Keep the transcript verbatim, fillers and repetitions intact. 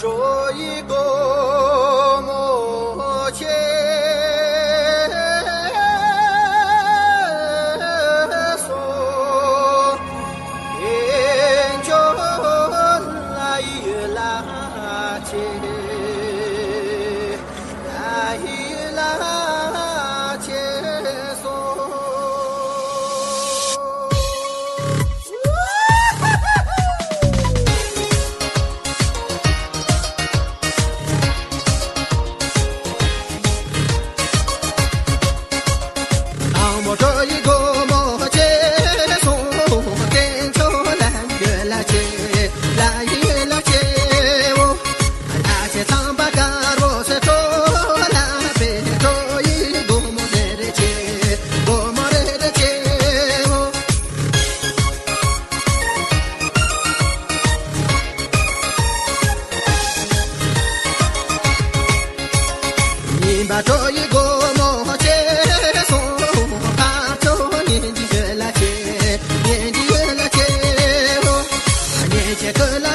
ཁྲོ་ཡི་སྒོ་མོ་ཕྱེ་སོང་། དཀོན་མཆོག་ལྷ་ཡི་ལྷ་ཆེ། ལྷ་ཡི་ལྷ་ཆེ་སོང་། དང་མོ་ཁྲོ་ཡི་སྒོ་མོ་ཕྱེ་སོང་། དཀོན་མཆོག་ལྷ་ཡི་ལྷ་ཆེ། ལྷ་ཡི་ལྷ་ཆེའོ། ལྷ་ཆེ་ཚངས་པ་དཀར་པོ་སེ་ཁྲོ་ལྷ་བེ་ཁྲོ་ཡི་སྒོ་མོ་རེ་རེ་ཆེ། སྒོ་མོ་རེ་རེ་ཆེའོ། ཉིན་པ་ཁྲོ་ཡི་སྒོ་མོ་ཕྱེ་སོང་། འཕགས་མཆོག་གཉེན་གྱི་ཞལ་ལ་ཆེ། གཉེན་གྱི་ཞལ་ལ་ཆེའོ། གཉེན་ཆེ་ཀུན་ལ་